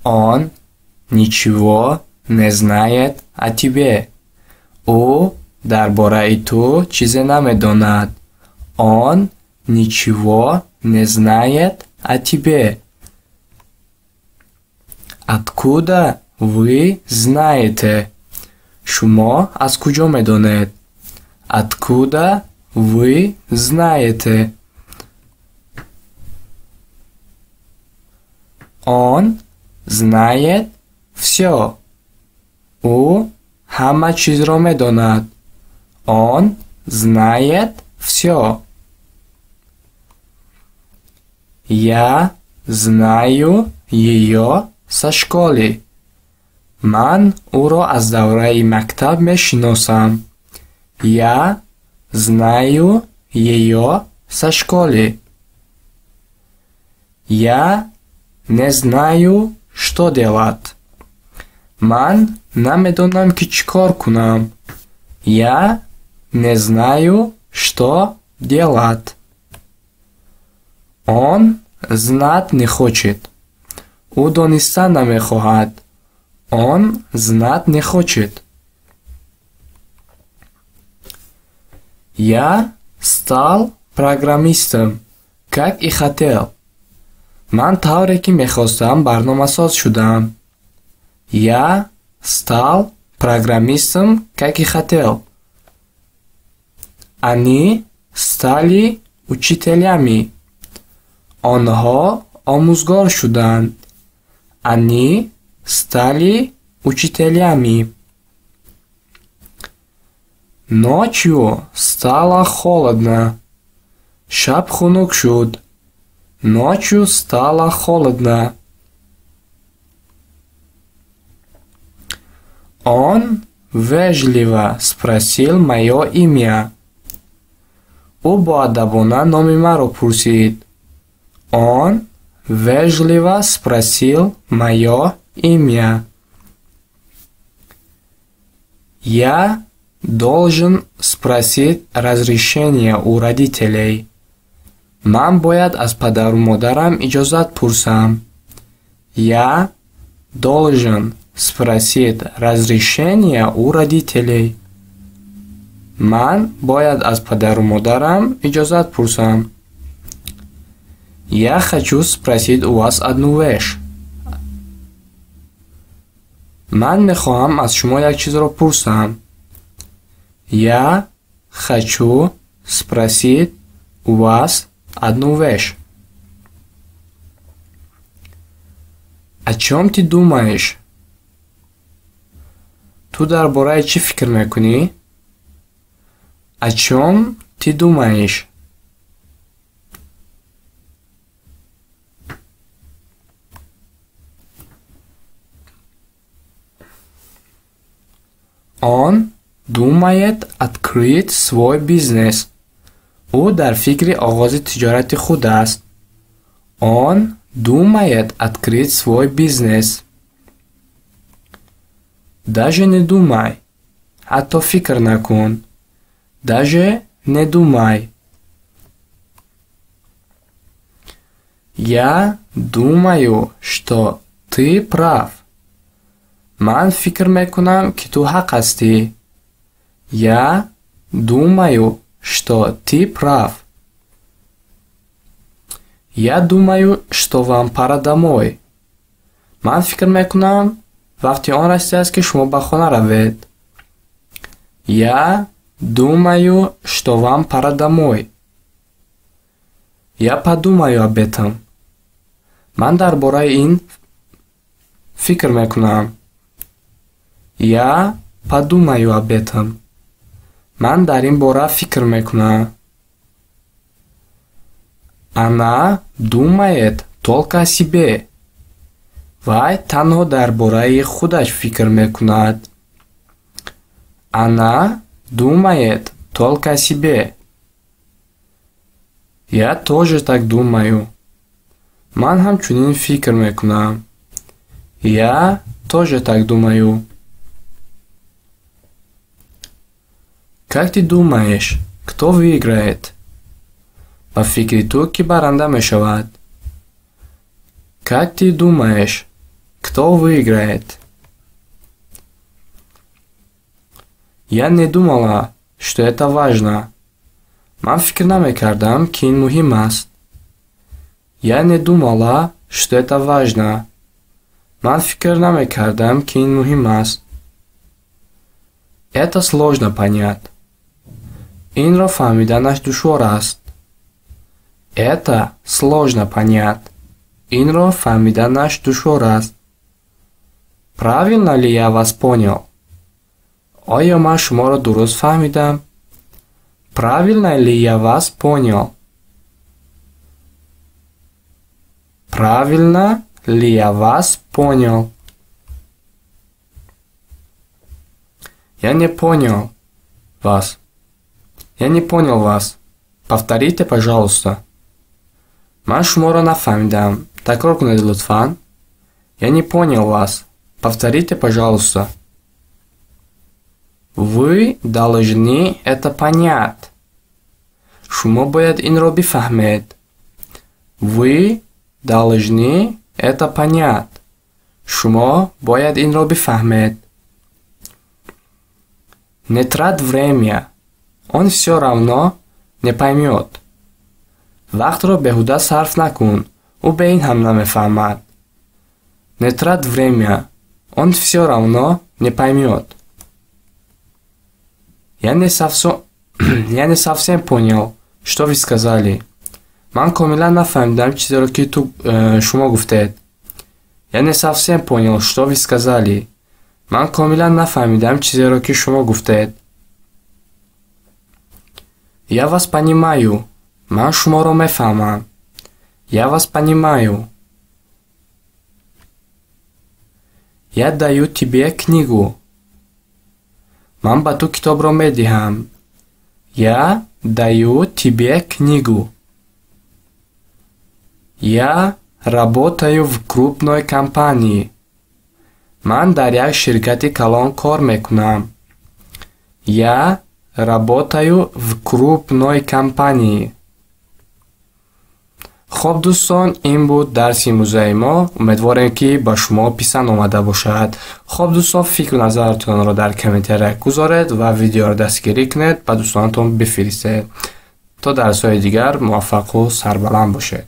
Он ничего не знает о тебе. Ӯ дар бораи ту чизе намедонад. Он ничего не знает о тебе. Откуда вы знаете? Шумо аз куҷо медонед? Откуда вы знаете? Он знает всё. Ӯ ҳама чизро медонад. Он знает всё. Я знаю её со школы. Ман ӯро аз давраи мактаб мешиносам. Я знаю её со школы. Я не знаю, что делать. Ман намедонам, ки чӣ кор кунам. Я не знаю, что делать. Он знать не хочет. Ӯ донистан намехоҳад. Он знать не хочет. Я стал программистом, как и хотел. Ман тавре ки мехостам барномасоз шудам. Я стал программистом, как и хотел. Они стали учителями. Онҳо омӯзгор шуданд. Они стали учителями. Ночью стало холодно. Шаб хунук шуд. Ночью стало холодно. Он вежливо спросил моё имя. Ӯ боадабона номи маро пурсид. Он вежливо спросил моё имя. Я должен спросить разрешение у родителей. Ман бояд аз падару модарам иҷозат пурсам. Я должен спросить разрешение у родителей. Ман бояд аз падару модарам иҷозат пурсам. Я хочу спросить у вас одну вещь. Ман мехоҳам аз шумо як чизро пурсам. Я хочу спросить у вас одну вещь. О чём ты думаешь? Ту дар бораи чӣ фикр мекунӣ? О чём ты думаешь? Он думает открыть свой бизнес. Ӯ дар фикри оғози тиҷорати худ аст. Он думает открыть свой бизнес. Даже не думай. Ҳатто фикр накун. Даже не думай. Я думаю, что ты прав. Ман фикр мекунам, ки ту ҳақ ҳастӣ. Я думаю, что ты прав. Я думаю, что вам пора домой. Ман фикр мекунам, вақти он расидааст, ки шумо ба хона равед. Я думаю, что вам пора домой. Я подумаю об этом. Ман дар бораи ин фикр мекунам. Я подумаю об этом. Ман дар ин бора фикр мекунам. Она думает только о себе. Вай танҳо дар бораи худаш фикр мекунад. Она думает только о себе. Я тоже так думаю. Ман ҳамчунин фикр мекунам. Я тоже так думаю. Как ты думаешь, кто выиграет? Ба фикри ту, кӣ баранда мешавад? Как ты думаешь, Кто выиграет? Я не думала, что это важно. Ман фикр намекардам, ки ин муҳим аст. Я не думала, что это важно. Ман фикр намекардам, ки ин муҳим аст. Это сложно понять. Инро фаҳмиданаш душвор аст. Это сложно понять. Инро фаҳмиданаш душвор аст. Правильно ли я вас понял? Оё ман шуморо дуруст фаҳмидам? Правильно ли я вас понял? Правильно ли я вас понял? Я не понял вас. Я не понял вас. Повторите, пожалуйста. Ман шуморо нафаҳмидам. Такрор кунед, лутфан. Я не понял вас. Повторите, пожалуйста. Вы должны это понять. Шумо бояд инро бифаҳмед. Вы должны это понять. Шумо бояд инро бифаҳмед. Не трать время. Он всё равно не поймёт. Вақтро беҳуда сарф накун. Ӯ бе ин ҳам намефаҳмад. Не трать время. Он всё равно не поймёт. Я не совсем понял, что вы сказали. Ман комилан нафаҳмидам чизеро, ки шумо гуфтед. Я не совсем понял, что вы сказали. Ман комилан нафаҳмидам чизеро, ки шумо гуфтед. Я вас понимаю. Ман шуморо мефаҳмам. Я вас понимаю. Я даю тебе книгу. Ман ба ту китобро медиҳам. Я даю тебе книгу. Я работаю в крупной компании. Ман дар як ширкати калон кор мекунам. Я работаю в крупной компании. Хоб, дӯстон, ин буд дарси имрӯзаи мо. Умедворем, ки ба шумо писанд омада бошад. Хоб, дӯстон, фикру назаратонро дар комментария гузоред ва видеоро дастгирӣ кунед, ба дӯстонатон бифиристед. То дарсҳои дигар муваффақу сарбаланд бошед.